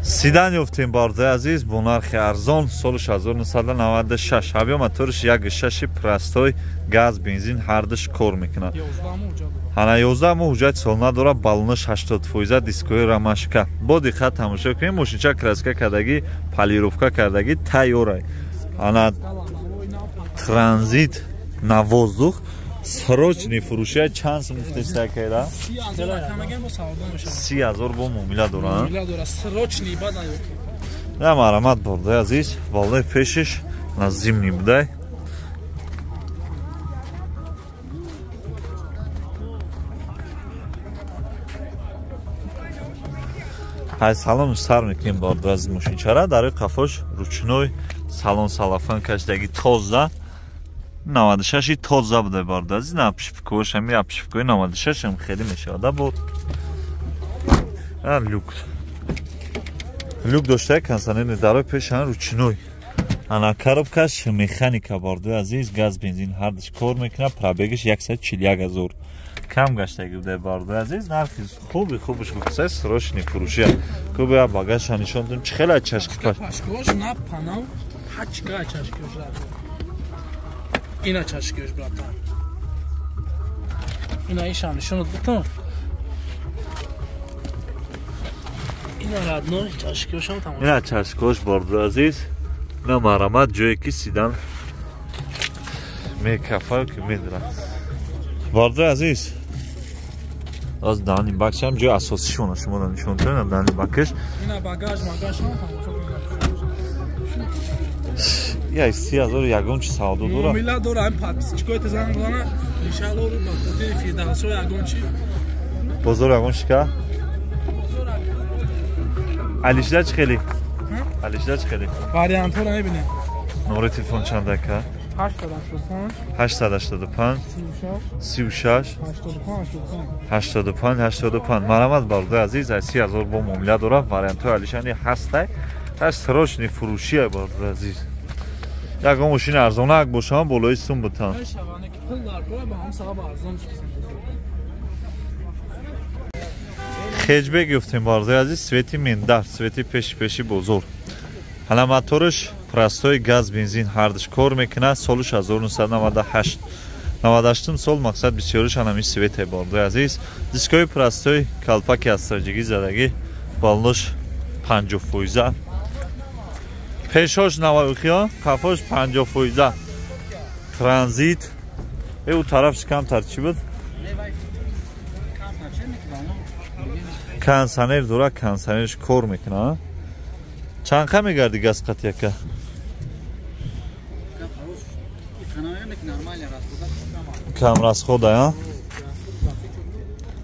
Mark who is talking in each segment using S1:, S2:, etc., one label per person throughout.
S1: Седан ёфтем, бародари азиз, бо нархи арзон, соли 1996. Ҳабё моториш 1.6 простой, газ, бензин ҳардуш кор мекунад. Ҳана 11 моҳ ҳуҷҷати сол надорад, баллонаш 80%, дискои ромашка. Бо диққат тамошо кунем, мошинча краска кардагӣ, полировка кардагӣ, тайёрай. Ана транзит на воздух, срочный фурӯшия. Чанд сум гуфтеста кайра? 30 000 бо муомила дора. На марамат, бародари азиз, баллои пешиш на зимний будай. Ҳай салон сар мекунем, бародари азиз, мошинчара. Дарои қафош ручной, салон салафан кашидаги, тоза. 96 тоза буда, бародари азиз. На обшивкош ҳами обшивкои 96 ҳам хеле мешавада. Бо люк, люк дошта, кондиционер, дарои пешан ручной. Ана коробкаш механика, бародари азиз, газ, бензин ҳардуш кор мекунад. Пробегаш 141 ҳазор кам гаштаги буда, бародари азиз. Нархи хуби хубаш гуфтса, срочный фурӯшия. Кубе багажша нишон додем, чӣ хеле чашки
S2: пашкош на панав ҳачка чашкиош, ина чашкиош, братан, ина ишам нишонат бутам, ина родной чашкиошам тамом.
S1: Ина чашкош, бародари азиз, на марамат, ҷое ки сидан мекафаю ки медра, бародари азиз. Аз дани бакшам ҷои асосишона шумо нишон додем, дани бакаш.
S2: Ина багаж магашам тамошо.
S1: Я 30 000 ягон чи савдо дора.
S2: Муомила дора, ҳам подписчикои те занг зана, иншалло, ру ба хотири Фирдавсо ягон чи.
S1: Бозор ягон шика? Алишда чӣ хеле? Алишда чӣ хеле?
S2: Вариантҳоро мебинем.
S1: Номери телефон чанд ака?
S2: 885.
S1: 885.
S2: 36.
S1: 36. 85 85. Марамат, бародари азиз, аз 30 000 бо муомила дора. Вариантҳои алишани ҳастай. Ҳар срочный фурӯшия, бародари азиз. Ягон мошини арзонак бошам, болои сум бутан. Хэтчбек ёфтем, бародари азиз, цвети миндар, цвети пеши пеши бозор. Ҳала мотораш простой, газ, бензин ҳардуш кор мекунад. Солиш 1998, 98 сол. Мақсад бисёриш ҳанами цвете, бародари азиз. Дискои простой, калпаки астраҷигӣ задагӣ, баллош 50%, пешош навоихиё, қафош 50%, транзит. Ӯ тарафш камтар чӣ буд? Кондиционер дора, кондиционерш кор мекунад. Чанд қа мегарди газ қатияка? Кам расхода, а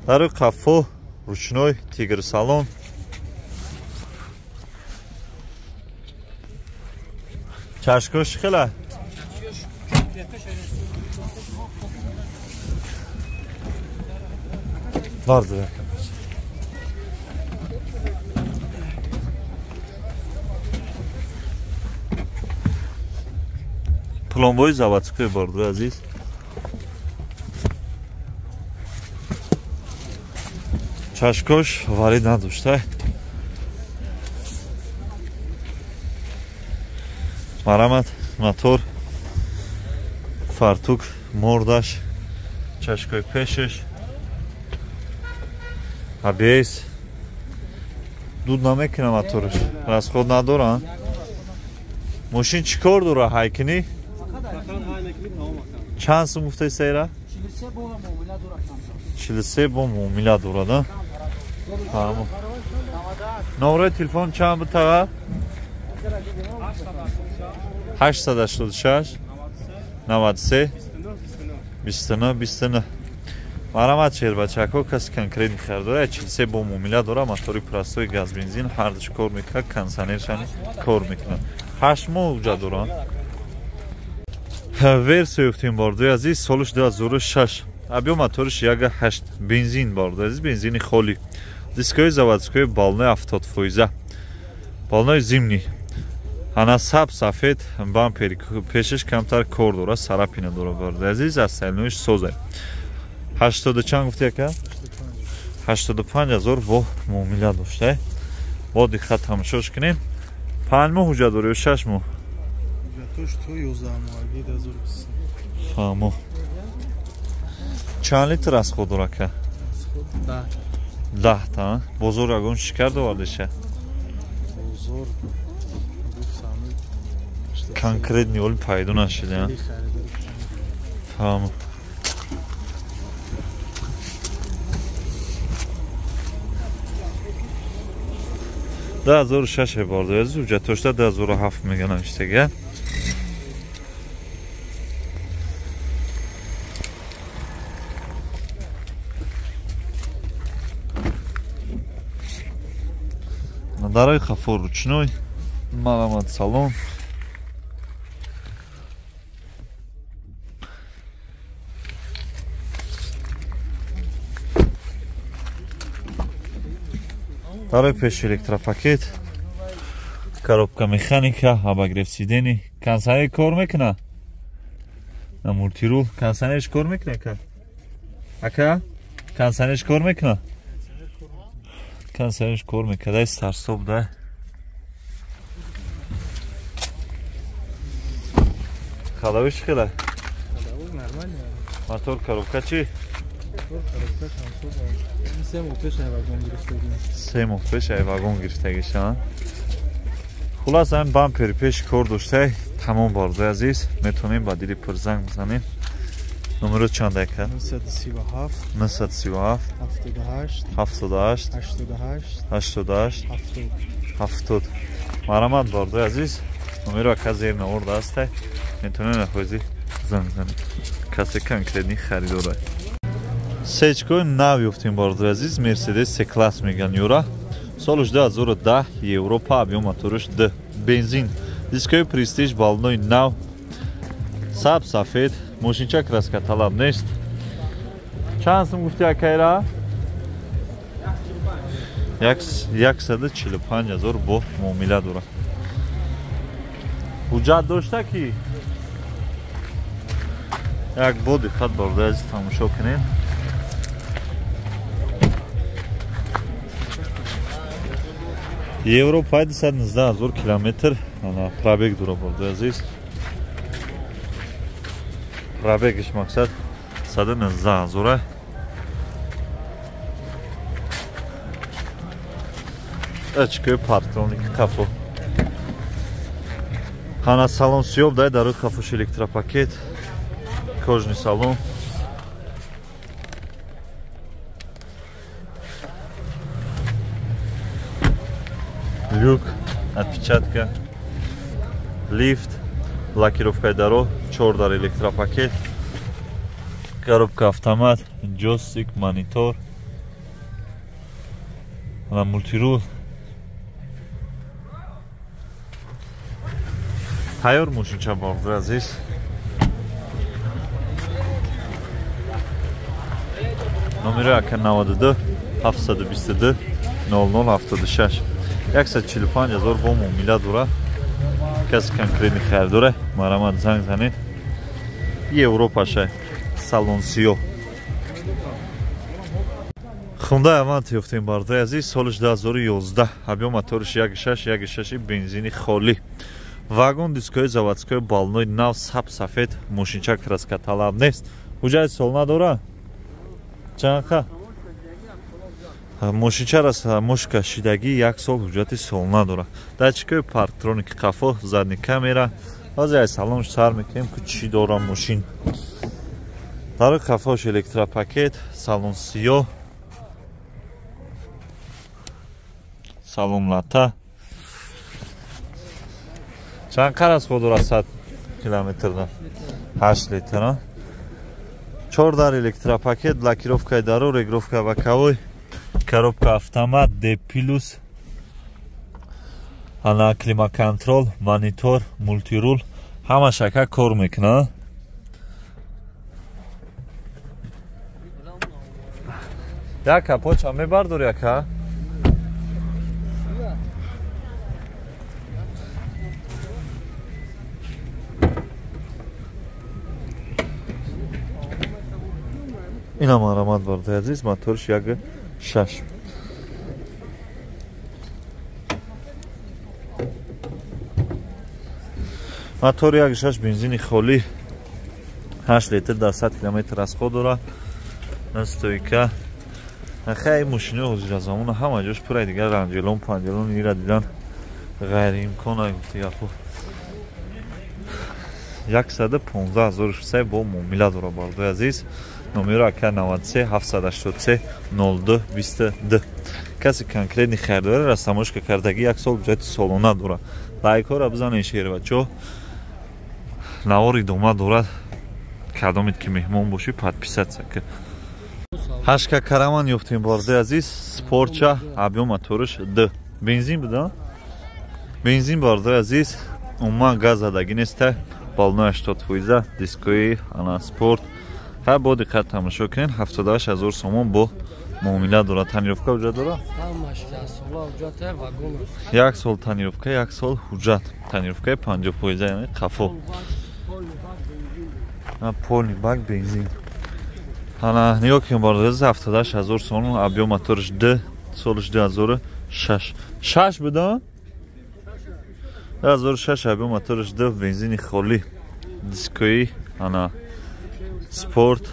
S1: дарои қафо ручной, тигр салон. Чашкош хела vardır. Пломбои заводской, бародари азиз. Чашкош варид надошта. Марамат, мотор, фартук, мордаш, чашкои пешаш, АБС. Дуд намекуна мотораш, расход надора. Мошин чӣ кор дора, ҳайкунӣ? Чанд сум гуфтаи сайра? 43 бо муомила дорад. Номерои телефон чанд буд, таға? 886 93 29 29. Марамат, шербачако, каси конкретный харидора. 43 бо муомила дора. Мотори простой, газ, бензин ҳардуш кор мекунад, кондиционершани кор мекунад. 8 моҳ уҷа доранд. Версия ёфтем, бародари азиз, солиш 2006. Абё моториш 1.8, бензин, бародари азиз, бензини холӣ, дискои заводской, баллони 70%, баллони зимний. Ана саб сафед, бампери пешаш камтар кор дора, царапина дора, бародари азиз, аз сайлноиш созай. Ҳаштоду чанд гуфти, ака? 85 000 бо муомила дошта. Бо диққат тамошош кунем. 5 моҳ ҳуҷҷат дорӣ ё 6 моҳ?
S2: Ҳуҷҷатош то 11 моҳагӣ 2023.
S1: Фаҳмо. Чанд литр аз худ дора ка?
S2: 10.
S1: 10 та. Бозор ягон шикар довардиша?
S2: Бозор
S1: конкретни оли пайдо нашида. Фаҳмо. Да 2006 борду азиз, ҳуҷҷатошта 2007 мега навиштага. Дарои хафо ручной, маламат салон. Дарои пеш электропакет, коробка механика, обогрев сидений, кондиционер кор мекуна? На мультирул, кондиционерш кор мекуна ака? Ака? Кондиционерш кор мекуна? Кондиционерш кор мекунад, сарсоб да. Ходовиш хела?
S2: Ходовой нормально.
S1: Мотор коробка чи?
S2: Мотор коробка шансо. 3 моҳ пеш ай вагон гирифтагӣ.
S1: 3 моҳ пеш ай вагон гирифтагиш, а? Хулас ҳам бампери пеш кор доштай, тамом бордои азиз, метавонем ба дили пур занг бизанем. Номеро чанд ака?
S2: 937
S1: 937
S2: 78
S1: 78
S2: 88
S1: 88
S2: 70
S1: 70. Марамат бордои азиз, номеро ака зер наворда ҳастай, метавонем нахози занг бизанем. Касе конкретни харидорай. Сечкои нав ёфтем бордои азиз, Мерседес С класс меган юра. Солш 2010, Европа, объем моторш Д, бензин. Дискои престиж балнои нав, сабз сафед, мошинча краска талаб нест. Чанд сум гуфти акайра? 145 ҳазор бо муомила дорад. Ҳуҷҷат дошта ки? Як бо диққат бордои азиз тамошо кунем. Европа 219 ҳазор километр пробег дора бордои азиз. Пробегиш мақсад 119 ҳазора. Очкои парктроники қафо. Ҳана салон сиёб дай, дарои қафош электропакет, кожный салон. Люк, отпечатка, лифт, блокировкаи даро, 4 дар электропакет, коробка автомат, джойстик, монитор, ана мультирул. Тайёр мошинча бордои азиз. Номери ака 92 722 0076. 145 ҳазор бо муомила дора. Каси конкретни харидора, марамат занг занед. Европаша, салон сиёҳ. Хундай Авант ёфтем бардои азиз, солиш 2011, объем моториш 1.6, 1.6 бензини холӣ. Вагон дискои заводской балнои нав, саб сафед, мошинча краска талаб нест. Ҳуҷҷати сол надора? Чанха? Мошинчара мошка шидагӣ 1 сол ҳуҷҷати сол надора. Датчикои парктроники қафо, задни камера. Ҳозир ай салонш сар мекунем ки чӣ дора мошин. Дарои қафош электропакет, салон сиёҳ, салон лата. Чанд қар аз худ дорад 100 километрда? 8 литр. 4 дар электропакет, блокировкаи даро, регулировка боковой, коробка автомат D+, ана климаконтрол, монитор, мультирул, ҳама шака кор мекунад. Як капоча мебардори ака? Инам аромат бардои азиз, моторш 1.6. Мотор 1.6 бензини холӣ 8 литр дар 100 километр расход дорад. Стойка. Хай мошинои ҳозиразамона ҳама ҷош пурай дигар ранҷелон панҷелон ира дидан ғайриимкон гуфти гапо. 115 600 бо муомила дора, бардои азиз. Номеро ака 93 783 02 22. Каси конкретный харидора растамошка кардагӣ як сол ҳуҷҷати солона дора. Лайкҳоро бизанед, шербачо. Навор идома дорад. Кадомед ки меҳмон бошӣ, подписаться ки. Ҳашка караман ёфтем, бордои азиз. Спорча, объём моторш д. Бензин буда? Бензин, бордои азиз. Умуман газ задагӣ неста. Балнои 80%, дискои ана спорт. Ҳа, бо диққат тамошо кунед. 78 ҳазор сомон бо муомила дорад. Тонировка ҳуҷҷат дорад? Як сол тонировка, як сол ҳуҷҷат. Тонировкаи 50%, яъне қафо. Полный бак бензин. Ана нигоҳ кунед, бардои, 78 ҳазор сомон, объём моторш д, солш 2006. Шаш буда? 2006, объём моторш д, бензини холӣ. Дискои ана спорт.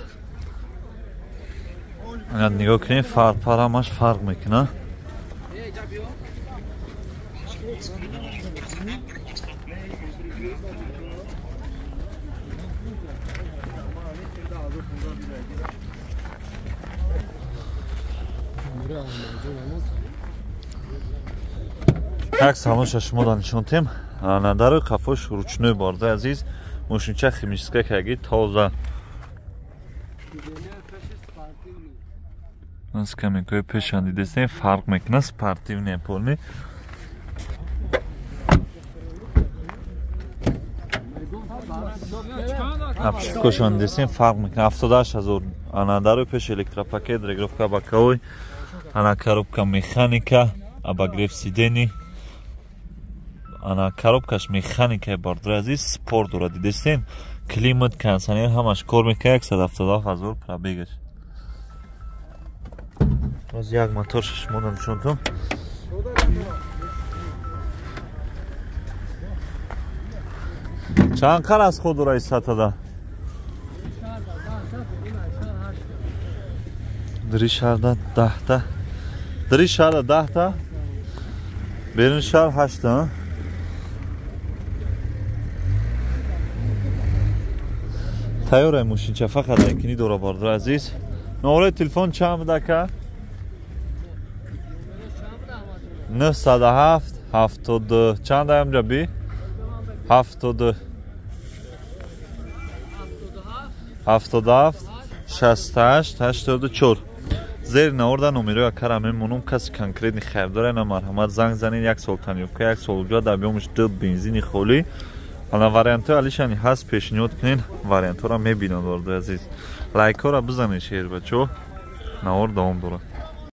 S1: Ана нигоҳ кунед, фарқ ҳамаш фарқ мекунад. Як салонша шумо да нишон тем. Дарои қафош ручной, бордаи азиз. Мошинча химчистка каги, тоза. Скамейкаи пешан дидестем, фарқ мекунад, спортивный полный. Обшивкошон дидестем, фарқ мекунад. 78 ҳазор. Ана дарои пеш электропакет, регулировка боковой, ана коробка механика, обогрев сидений. Ана коробкаш механика, бардори азиз, спорт дорад, дидестем. Климат, кондиционер ҳамаш кор мекунад, 177 ҳазор пробегаш. Боз як мотор шумо нишонтон. Чанд қар аз худ дора истатада? Дри шаҳрда 10та. Дри шаҳрда 10та. Берун шаҳр 8та. Тайёрай мошинча, фақат айкини дора, бардор азиз. Номерои телефон чанд буда, ака? 907 70 чанд аямҷа би? 70 77 68 84. Зери наворда номерои акара мемонам. Каси конкретный харидора на марҳамат занг занед. Як сол тонировка, як сол ҳуҷҷат, объёмаш д, бензини холӣ. Ана вариантҳои алишани ҳаст, пешниҳод кунед, вариантҳоро мебинанд, бардои азиз. Лайкҳоро бизанед, шербачо. Навор давом дорад.